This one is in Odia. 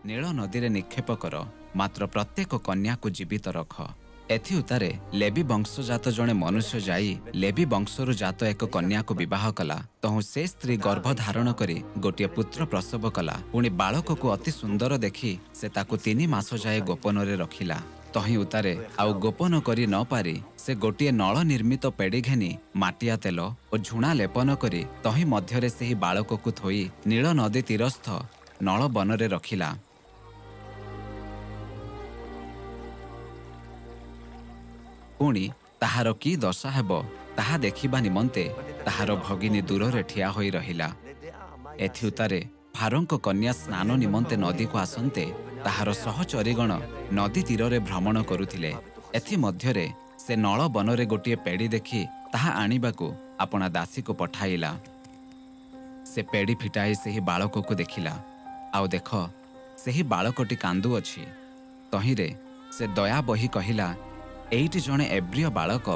ନୀଳ ନଦୀରେ ନିକ୍ଷେପ କର, ମାତ୍ର ପ୍ରତ୍ୟେକ କନ୍ୟାକୁ ଜୀବିତ ରଖ। ଏଥିଉତ୍ତାରେ ଲେବୀ ବଂଶଜାତ ଜଣେ ମନୁଷ୍ୟ ଯାଇ ଲେବୀ ବଂଶରୁ ଜାତ ଏକ କନ୍ୟାକୁ ବିବାହ କଲା। ତହୁଁ ସେ ସ୍ତ୍ରୀ ଗର୍ଭ ଧାରଣ କରି ଗୋଟିଏ ପୁତ୍ର ପ୍ରସବ କଲା। ପୁଣି ବାଳକକୁ ଅତି ସୁନ୍ଦର ଦେଖି ସେ ତାକୁ 3 ମାସ ଯାଏ ଗୋପନରେ ରଖିଲା। ତହିଁ ଉତ୍ତାରେ ଆଉ ଗୋପନ କରି ନ ପାରି ସେ ଗୋଟିଏ ନଳ ନିର୍ମିତ ପେଡ଼ି ଘେନି ମାଟିଆ ତେଲ ଓ ଝୁଣା ଲେପନ କରି ତହିଁ ମଧ୍ୟରେ ସେହି ବାଳକକୁ ଥୋଇ ନୀଳ ନଦୀ ତୀରସ୍ଥ ନଳ ବନରେ ରଖିଲା। ପୁଣି ତାହାର କି ଦଶା ହେବ, ତାହା ଦେଖିବା ନିମନ୍ତେ ତାହାର ଭଗିନୀ ଦୂରରେ ଠିଆ ହୋଇ ରହିଲା। ଏଥିଉତ୍ତାରେ ଫାରୋଙ୍କ କନ୍ୟା ସ୍ନାନ ନିମନ୍ତେ ନଦୀକୁ ଆସନ୍ତେ ତାହାର ସହଚରୀଗଣ ନଦୀ ତୀରରେ ଭ୍ରମଣ କରୁଥିଲେ। ଏଥିମଧ୍ୟରେ ସେ ନଳ ବନରେ ଗୋଟିଏ ପେଡ଼ି ଦେଖି ତାହା ଆଣିବାକୁ ଆପଣା ଦାସୀକୁ ପଠାଇଲା। ସେ ପେଡ଼ି ଫିଟାଇ ସେହି ବାଳକକୁ ଦେଖିଲା, ଆଉ ଦେଖ, ସେହି ବାଳକଟି କାନ୍ଦୁଅଛି। ତହିଁରେ ସେ ଦୟା ବହି କହିଲା, ଏଇଟି ଜଣେ ଏବ୍ରୀୟ ବାଳକ